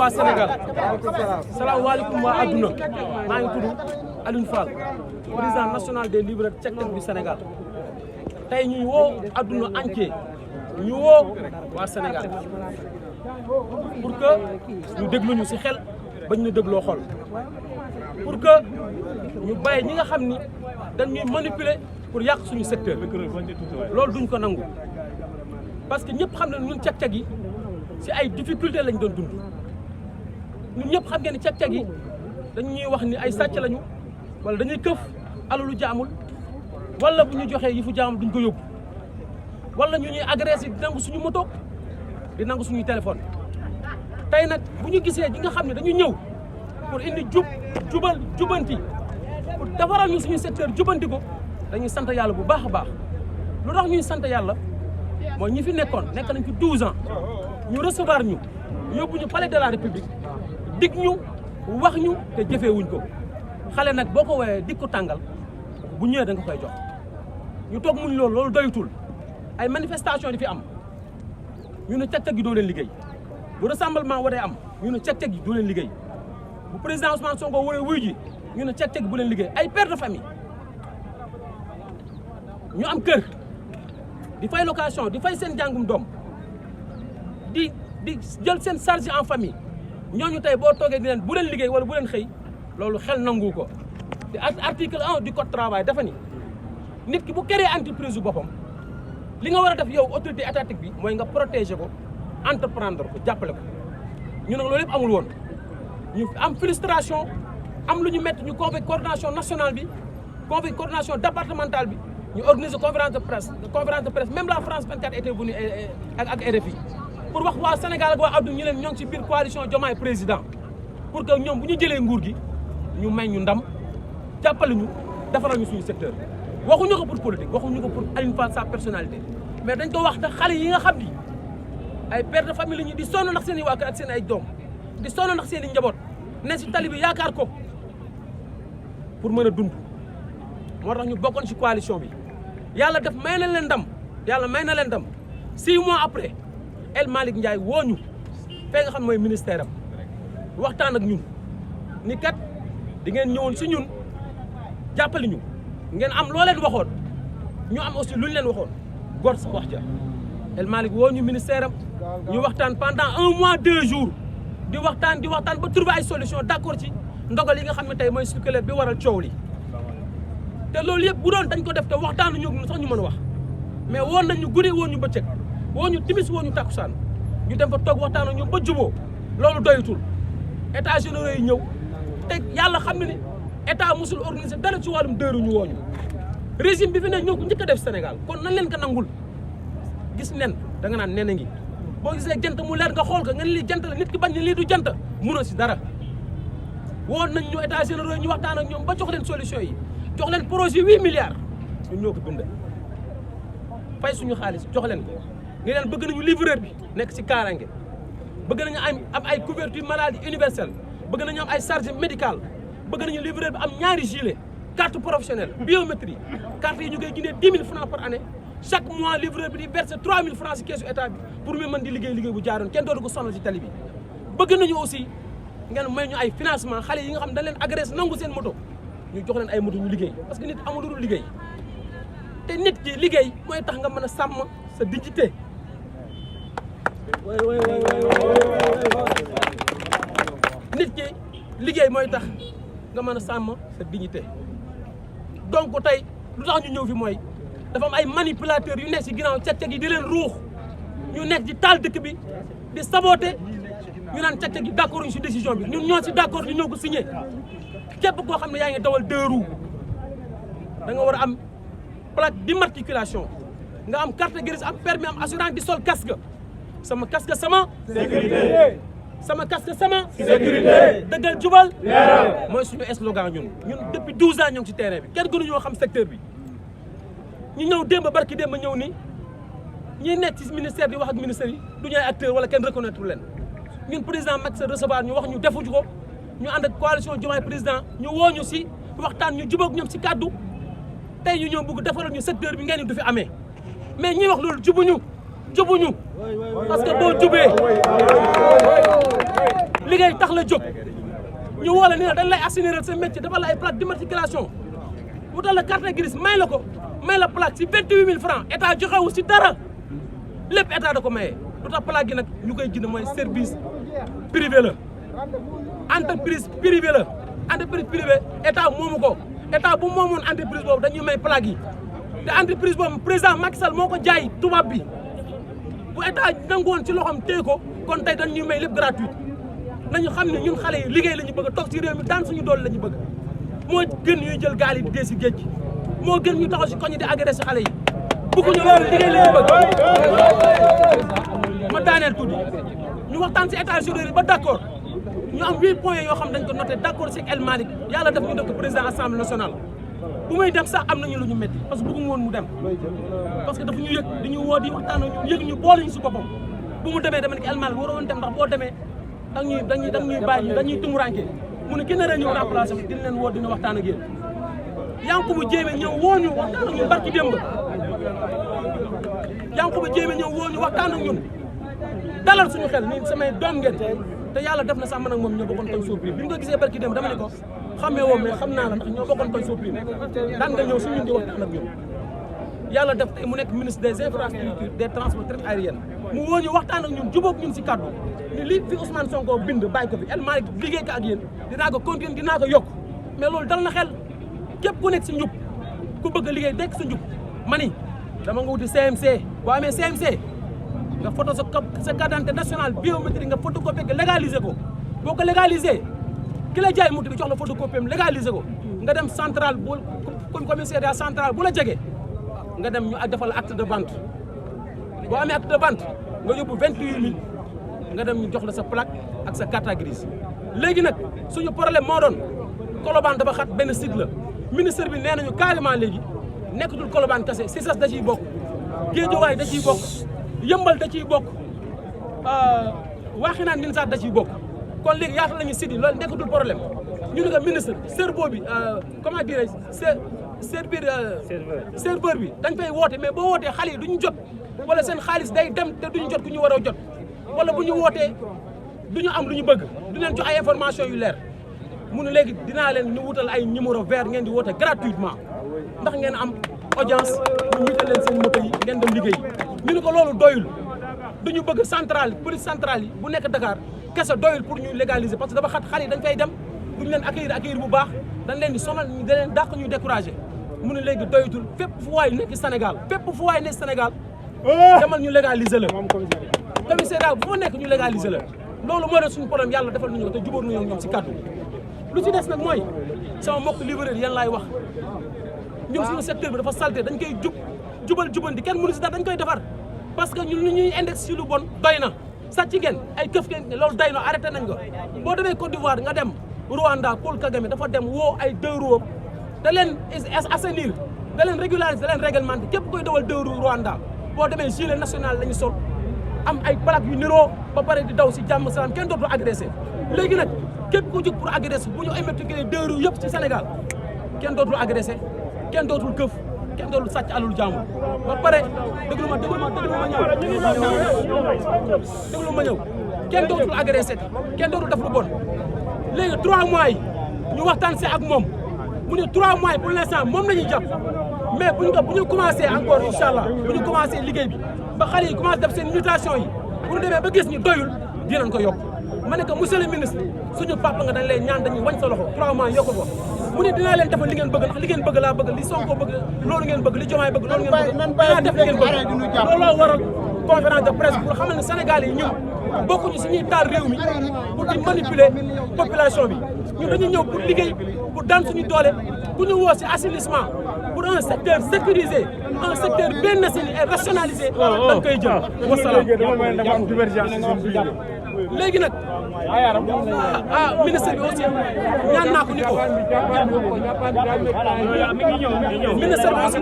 waa Sénégal salaamaaleykum waa adduna maa ngi tudd Alioune Fall président national des livreurs Cek-Tek du Sénégal tey ñuy woo adduna entier ñu woo waa Sénégal pour que ñu déglu ñu ci xel bañ ñu dégloo xol pour que ñu bàyyi ñi nga xam ni dañuy manipuler pour yàq suñu secteur loolu duñ ko nangu parce que ñëpp xam ne ñun Cek-Tek yi ci ay difficultés lañ doon dund ñun ñëpp xam ngeen ni Cek-Tek yi dañuy wax ni ay sàcc lañu wala dañuy këf alalu jaamul wala bu ñu joxee yi fu jaamul duñ ko yóbbu wala ñu ñuy agressé di nangu suñu moto di nangu suñuy téléphone tey nag bu ñu gisee ñi nga xam ne dañu ñëw pour indi jubanti pour defaral ñu suñu secteur jubanti ko dañuy sant yàlla bu baax a baax lu tax ñuy sant yàlla mooy ñi fi nekkoon nekk nañ fi 12 ans ñu recevoir ñu yóbbu ñu palais de la république dig ñu wax ñu te jëfeewuñ ko xale nag boo ko woowee dig ko tàngal bu ñëwee da nga koy jox ñu toog muñ loolu doyutul ay manifestation di fi am ñu ne Cek-Tek yi doo leen liggéey bu rassemblement waree am ñu ne Cek-Tek yi doo leen liggéey bu président Ousmane Sonko waree wuy ji ñu ne Cek-Tek bu leen liggéey ay père de famille ñu am kër di fay location di fay seen jàngum doom di jël seen charge en famille ñooñu tey boo toogee di leen bu leen liggéey wala bu leen xëy loolu xel nangu ko te article 1 du code travail dafa ni nit ki bu créé entreprise bu boppam li nga war a def yow autorité étatique bi mooy nga protéger ko entreprendre ko jàppale ko ñu nag loolu yëpp amul woon ñu am frustration am lu ñu métti ñu convoqué coordination nationale bi convoqué coordination départementale bi ñu organiser conférence de presse même la France 24 était venue ak RFI pour wax waa Sénégal ak waa Abdou ñu leen ñoo ngi ci biir coalition Diomaye président pour que ñoom bu ñu jëlee nguur gi ñu may ñu ndam jàppale ñu defaral ñu suñu secteur waxuñu ko pour politique waxuñu ko pour Alioune Fall sa personnalité mais dañ ko wax te xale yi nga xam ni ay père de famille la ñu di sonn ndax seen i waa kër ak seen ay doom di sonn ndax seen i njaboot ne si tali bi yaakaar ko pour mën a dund moo tax ñu bokkoon ci coalition bi yàlla def may na leen ndam yàlla may na leen ndam 6 mois après El Malick Ndiaye woo ñu fee nga xam mooy ministère am waxtaan ak ñun ni kat di ngeen ñëwoon si ñun jàppali ñu ngeen am loo leen waxoon ñu am aussi lu ñu leen waxoon góor sax wax ja El Malick woo ñu ministère am ñu waxtaan pendant 1 mois 2 jours di waxtaan ba trouver ay solution d'accord ci ndogal yi nga xam ne tey mooy circulaire bi waral coow li te loolu yëpp bu doon dañ ko def te waxtaanu ñu sax ñu mën a wax mais woon nañ ñu guddi woon ñu bëccëg woo ñu timis woo ñu takkusaan ñu dem fa toog waxtaanu ñu ba juboo loolu doyatul état généraux yi ñëw te yàlla xam ne ni état musul organiser dara ci wàllum dëru ñu wooñu régime bi fi ne ñoo ko njëkk a def Sénégal kon nañ leen ko nangul gis nen da nga naan nen a ngi boo gisee jant mu leer nga xool ko nga ne lii jant la nit ki bañ ne lii du jant mënoo si dara woon nañ ñu état généraux yi ñu waxtaan ak ñoom ba jox leen solution yi jox leen projet 8 milliards ñun ñoo ko bind fay suñu xaalis jox leen ko ni leen bëgg nañu livreur bi nekk ci kaaraange bëgg nañu am ay couverture maladie universelle bëgg nañu am ay charge médicale bëgg nañu livreur bi am ñaari gilet carte professionnelle biométrie carte yi ñu koy gindee 10 000 francs par année chaque mois livreur bi di verser 3 000 francs ci keesu état bi pour mu mën di liggéey bu jaaroon kenn dootu ko sonal ci tali bi bëgg nañu aussi ngeen may ñu ay financement xale yi nga xam dañ leen agressé nangu seen moto ñu jox leen ay moto ñu liggéey parce que nit amul lu dul liggéey te nit ki liggéey mooy tax nga mën a sàmm sa dignité nit ki liggéey mooy tax nga mën a sàmm sa dignité donc tey lu tax ñu ñëw fi mooy dafa am ay manipulateurs yu nekk ci ginnaaw Cek-Tek yi di leen ruux ñu nekk ci taal dëkk bi di saboter ñu naan Cek-Tek yi d'accord ñu ci décision bi ñun ñoo ci d'accord ñu ñoo ko signé képp koo xam ne yaa ngi dawal 2 roues da nga war a am plaque d'immatriculation nga am carte grise am permis am assurance di sol casque sama casque sama sécurité sama casque sama sécurité dëggal jubal mooy suñu slogan ñun depuis 12 ans ñoo ngi ci terrain bi kenn gënu ñoo xam secteur bi ñu ñëw démb barki démb ñëw ni ñi nekk ci ministère di wax ak ministère yi du ñu ay acteur wala kenn reconnaître leen ñun président Macky Sall recevoir ñu wax ñu defuñu ko ñu ànd ak coalition Diomaye président ñu woo ñu ci waxtaan ñu jubóog ñoom ci kàddu tey ñu ñëw bëgg defaral ñu secteur bi ngeen du fi amee mais ñi wax loolu jubuñu parce que boo jubee liggéey tax la jóg ñu woo la ni dañ lay assigner sa métier dafa la ay plaque d'immatriculation wutal la carte grise may la ko may la plaque si 28 000 francs état joxewu si dara lépp état da ko maye lu tax plaque gi nag ñu koy jënd mooy service privé la entreprise privée la entreprise privée état moomu ko état bu moomoon entreprise boobu dañuy may plaque yi te entreprise boobu président Macky Sall moo ko jaay tubaab bi bu état nangoon ci loxoom téye ko kon tey dañ ñuy may lépp gratuit nañu xam ne ñun xale yi liggéey la ñu bëgg a toog ci réew mi daan suñu doole la ñu bëgg moo gën ñuy jël gaal yi di dee si géej gi moo gën ñu taxaw si koñ di agressé xale yi bëgguñu loolu liggéey la ñu bëgg ma daaneel tuuti ñu waxtaan si état généraux yi ba d' accord ñu am 8 points yoo xam dañ ko noté d' accord si El Malick yàlla def ñu def ko président assemblée nationale bu muy dem sax am nañu lu ñu métti parce que bëgguñu woon mu dem parce que dafa ñu yëg di ñu woo di waxtaan ak ñu yëg ñu boole ñu si boppam bu mu demee dama ne ko El Malick waroon dem ndax boo demee dañuy bàyyi dañuy tumuranke mu ne ki nar a ñëw remplacé bi dina leen woo dina waxtaan ak yéen Yankhoba Diémé ñëw woo ñu waxtaan ak ñun barki démb Yankhoba Diémé ñëw woo ñu waxtaan ak ñun dalal suñu xel ni samay doom ngeen te yàlla def na sax man ak moom ñoo bokkoon koñ Soprim bi ñu ko gisee barki démb dama ne ko xamee woo mais xam naa la ndax ñoo bokkoon koñ Soprim daan nga ñëw si ñun di waxtaan ak ñun yàlla def tey mu nekk ministre des infrastructures des transports aériens mu woo ñu waxtaan ak ñun jubóog ñun si kaddu ni li fi Ousmane Sonko bind bàyyi ko fi El Malick liggéey ko ak yéen dinaa ko continuer dinaa ko yokk mais loolu dal na xel képp ku nekk si njub ku bëgg a liggéey dekk sa njub mani dama nga wuti CMC boo amee CMC nga photo sa carte d'identité nationale biométrique nga photocopie ko légaliser ko boo ko légaliser ki la jaay mutu bi jox la photocopie am légaliser ko nga dem centrale bu commissariat central bu la jege nga dem ñu defal la acte de vente boo amee acte de vente nga yóbbu 28 000 nga dem ñu jox la sa plaque ak sa carte grise léegi nag suñu problème moo doon Colobane dafa xat benn site la ministre bi nee nañu carrément léegi nekkatul Colobane kese Cissas da ciy bokk Guédiawaye da ciy bokk Yëmbal da ciy bokk Waxinaan Nimzaat da ciy bokk kon léegi yaata lañu site yi loolu nekkatul problème ñu ne ko ministre serveur bi comment dirais serveur bi dañ fay woote mais boo wootee xale yi duñu jot wala seen xaalis day dem te duñu jot ku ñu war a jot wala bu ñu wootee du ñu am lu ñu bëgg du leen jox ay information yu leer mu ne léegi dinaa leen ñu wutal ay numéro vert ngeen di woote gratuitement ndax ngeen am audience ñu wutal leen seen moto yi ngeen dem liggéey ñu ne ko loolu doyul du ñu bëgg centrale police centrale yi bu nekk Dakar kese doyul pour ñu légaliser parce que dafa xat xale yi dañ fay dem duñu leen accueillir bu baax dañ leen di sonal da leen dàq ñuy découragé mu ne léegi doyatul fépp fu waay nekk Sénégal fépp fu waay nekk Sénégal demal ñu légaliser la commissariat bu fa nekk ñu légaliser la loolu moo doon suñu problème yàlla defal nañu ko te jubóor nañu ñoom si kàddu lu ci des nag mooy sama mbokk livreur yan laay wax ñun suñu secteur bi dafa salté dañ koy jubanti kenn mënu si dara dañ koy defar parce que ñun lu ñuy index si lu bon doy na sàcc ngeen ay këf ngeen loolu doy na arrêté nañ ko boo demee Côte d'Ivoire nga dem Rwanda Paul Kagame dafa dem woo ay 2 roues da leen assainir da leen régulariser da leen réglementé képp koy dawal 2 roues Rwanda boo demee gilet national la ñu sol am ay plaque yu niroo ba pare di daw si jàmm salaam kenn dootul agressé léegi nag képp ku jóg pour agressé bu ñu immatriculé 2 roues yëpp ci Sénégal kenn dootul agressé kenn dootul këf kenn dootul sàcc alul jàmbur ba pare déglu ma ñëw kenn dootul agressé kenn dootul def lu bon léegi 3 mois yi ñu waxtaan si ak moom mu ne 3 mois yi pour l'instant moom la ñuy jàpp mais bu ñu commencé encore incha allah bu ñu commencé liggéey bi ba xale yi commencé def seen mutation yi bu ñu demee ba gis ñu doyul dinañ ko yokk ma ne que monsieur le ministre suñu papa nga dañ lay ñaan dañuy wañ sa loxo 3 mois yokk ko mu ne dinaa leen defal li ngeen bëgg ndax li ngeen bëgg laa bëgg li Sonko bëgg loolu ngeen bëgg li Diomaye bëgg loolu ngeen bëgg dinaa def li ngeen bëgg looloo waral conférence de presse pour xamal ne Sénégal yi ñun bokkuñu si ñuy taal réew mi pour di manipuler population bi ñun dañuy ñëw pour liggéey pour daan suñu doole pour ñu woo si assainissement pour un secteur sécurisé un secteur bien assaini et rationalisé dañ koy jël wasalaam léegi nag ministre bi aussi ñaan naa ko ni ko ministre bi aussi